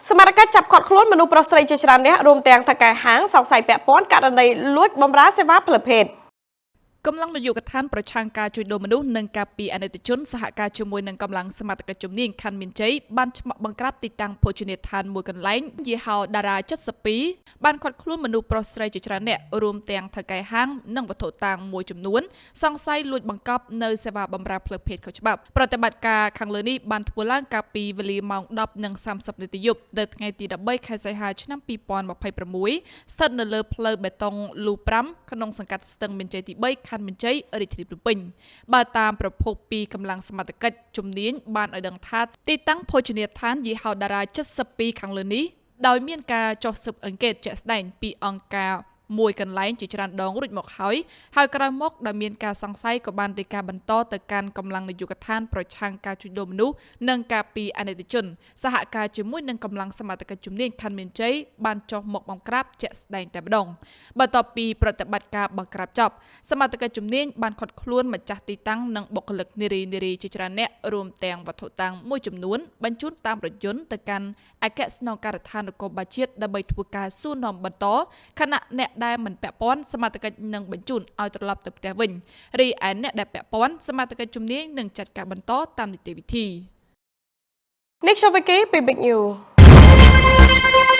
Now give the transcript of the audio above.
សមត្ថកិច្ចចាប់ឃាត់ខ្លួនមនុស្សប្រុសស្រីជាច្រើនអ្នករួមទាំងថៅកែហាងសង្ស័យពាក់ព័ន្ធករណីលួចបម្រើសេវាផ្លូវភេទ។ កម្លាំងនយោបាយកឋានប្រឆាំងការជួញដូរមនុស្សនិងការពារអនីតិជនសហការជាមួយនឹងកម្លាំងសមត្ថកិច្ចជំនាញខណ្ឌមានជ័យបានឆ្មក់បង្ក្រាបទីតាំងភោជនីយដ្ឋានមួយកន្លែងយីហោតារា72បានឃាត់ខ្លួនមនុស្សប្រុសស្រីជាច្រើនអ្នករួមទាំងថៅកែហាងនិងវត្ថុតាងមួយចំនួនសង្ស័យលួចបង្កប់នៅសេវាបម្រើផ្លូវភេទខុសច្បាប់ប្រតិបត្តិការខាងលើនេះបានធ្វើឡើងកាលពីវេលាម៉ោង10:30នាទីយប់នៅថ្ងៃទី13ខែសីហាឆ្នាំ2026ស្ថិតនៅលើផ្លូវបេតុងលូ5ក្នុងសង្កាត់ស្ទឹងមានជ័យទី3ខណ្ឌមានជ័យរាជធានីភ្នំពេញបើតាមប្រភពពីកម្លាំងសមត្ថកិច្ចជំនាញបានឲ្យដឹងថាទីតាំងភោជនីយដ្ឋានយីហោតារា72ខាងលើនេះដោយមានការចុះស៊ើបអង្កេតជាក់ស្ដែងពីអង្គការមួយកន្លែងជាច្រើនដងរួចមកហើយហើយក្រោយមកដោយមានការសង្ស័យក៏បានរាយការណ៍បន្តទៅកាន់កម្លាំងនយោបាយកឋានប្រឆាំងការជួញដូរមនុស្សនិងការពីអនីតិជនសហការជាមួយនឹងកម្លាំងសមត្ថកិច្ចជំនាញខណ្ឌមានជ័យបានចុះមកបង្ក្រាបជាក់ស្ដែងតែម្ដងបន្ទាប់ពីប្រតិបត្តិការបង្ក្រាបចប់សមត្ថកិច្ចជំនាញបានឃាត់ខ្លួនម្ចាស់ទីតាំងនិងបុគ្គលិកនារីនារីជាច្រើនអ្នករួមទាំងវត្ថុតាងមួយចំនួនបញ្ជូនតាមរថយន្តទៅកាន់អគ្គស្នងការដ្ឋាននគរបាលជាតិដើម្បីធ្វើការសួរនាំបន្តខណៈអ្នកដែលមិនពាក់ព័ន្ធសមត្ថកិច្ចនឹងបញ្ជូនឲ្យត្រឡប់ទៅផ្ទះវិញរីឯអ្នកដែលពាក់ព័ន្ធសមត្ថកិច្ចជំនាញនឹងចាត់ការបន្តតាមនីតិវិធី។ នេះខ្ញុំវិគីពី Big News។